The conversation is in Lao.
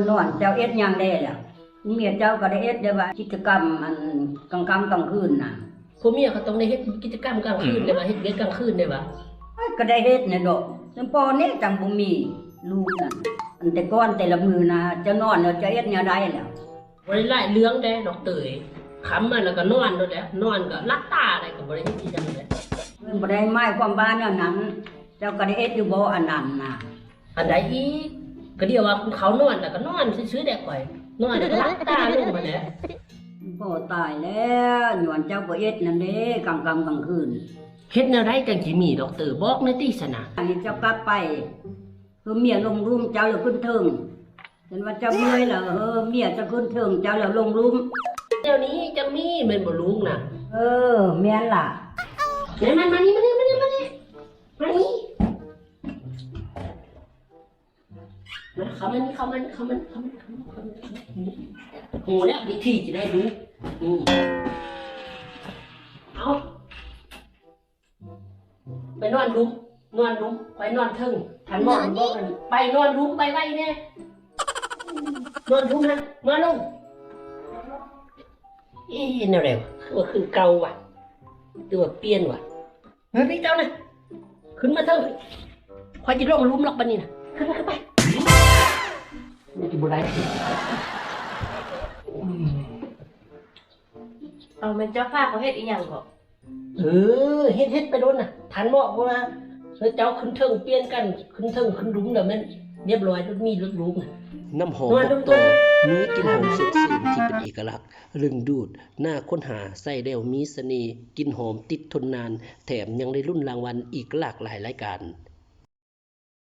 ນອນ ເຈົ້າເຮັດຫຍັງແດ່ລະ? ເມຍເຈົ້າກໍໄດ້ເຮັດແດ່ວ່າ ກິດຈະກຳອັນກາງຄ່ຳກາງຄືນນະ. ຜົວເມຍກໍຕ້ອງໄດ້ເຮັດກິດຈະກຳກາງຄືນແດ່ວ່າ ເຮັດວຽກກາງຄືນແດ່ວ່າ. ເອີຍ ກໍໄດ້ເຮັດແນ່ດອກ ແຕ່ພໍ່ນີ້ຈັ່ງບໍ່ມີລູກນັ້ນ. ອັນແຕ່ກ່ອນແຕ່ລະມື້ນະ ເຈົ້ານອນແລ້ວເຈົ້າເຮັດແນວໃດລະ? ບໍ່ໄດ້ຫຼາຍເລື່ອງເດ້ດອກເຕີຍ. ຄ່ຳມາແລ້ວກໍນອນໂລດແຫຼະ ນອນກໍຫຼັບຕາໄດ້ ກໍບໍ່ໄດ້ເຮັດອີ່ຫຍັງເດ້. ບໍ່ໄດ້ໝາຍຄວາມວ່າແນວນັ້ນ ເຈົ້າກໍໄດ້ເຮັດຢູ່ບໍ່ອັນນັ້ນນະ? ອັນໃດອີກ? ກໍດຽວວ່າເຂົານອນແລ້ວກໍນອນຊື່ໆແດ່ຂ້ອຍ ນອນແລ້ວກໍຫຼັບຕາລົງຫັ້ນແຫຼະ. ໂອ້ ຕາຍແລ້ວ ຍ້ອນເຈົ້າບໍ່ເຮັດນັ້ນເດ້ ກາງຄ່ຳກາງຄືນ. ເຮັດແນວໃດຈັ່ງຊິມີດອກເຕີຍ? ບອກແດ່ຕິຊັ້ນນະ. ອັນນີ້ເຈົ້າກັບໄປ ຄືເມຍລົງລຸ່ມເຈົ້າແລ້ວຂຶ້ນເທິງ. ເຫັນວ່າເຈົ້າເມື່ອຍແລ້ວ ເອີ ເມຍຈະຂຶ້ນເທິງເຈົ້າແລ້ວລົງລຸ່ມ. ແນວນີ້ຈັ່ງມີແມ່ນບໍ່ລຸງນະ? ເອີ ແມ່ນລະ. ມາ ມາ ມານີ້ ມານີ້ ມານີ້ ມານີ້ ມານີ້ ມາ ເຂົ້າມານີ້ ເຂົ້າມານີ້ ເຂົ້າມານີ້ ເຂົ້າມານີ້ ເຂົ້າມານີ້. ໂຫ ແລ້ວວິທີຈະໄດ້ຮູ້. ອືມ ເອົາ ໄປນອນລຸ່ມ ນອນລຸ່ມ ຂ້ອຍນອນເທິງ. ທ່ານໝໍບອກ ໄປນອນລຸ່ມໄວໆແດ່ ນອນລຸ່ມຫັ້ນ ມາລົງ. ເອີ ແນວໃດວະ ຄືວ່າຄືເກົ່າວະ ຫຼືວ່າປ່ຽນວະ? ເຮີ້ຍ ເຈົ້ານະ ຂຶ້ນມາເທີ ຂ້ອຍຊິລົງລຸ່ມດອກບັດນີ້ນະ. ຂຶ້ນມາ ຂຶ້ນໄປ. ມັນຊິບໍ່ໄດ້. ເອົາ ແມ່ນເຈົ້າພາຂ້ອຍເຮັດອີ່ຫຍັງເກາະ? ເອີ ເຮັດ ເຮັດໄປໂລດນະ. ທ່ານໝໍບອກວ່າ ເອີ ເຈົ້າຂຶ້ນເທິງປ່ຽນກັນ ຂຶ້ນເທິງຂຶ້ນລຸ່ມແລ້ວແມ່ນລຽບຮ້ອຍ ລົດມີລົດລູກນະ. ນ້ຳຫອມ ນອນ ບົກຕໍ ມີກິ່ນຫອມສົດຊື່ນທີ່ເປັນເອກະລັກ ດຶງດູດ ໜ້າຄົ້ນຫາ ໃຊ້ແລ້ວມີສະເໜ່ ກິ່ນຫອມຕິດທົນນານ ແຖມຍັງໄດ້ລຸ້ນລາງວັນອີກຫຼາກຫຼາຍລາຍການ.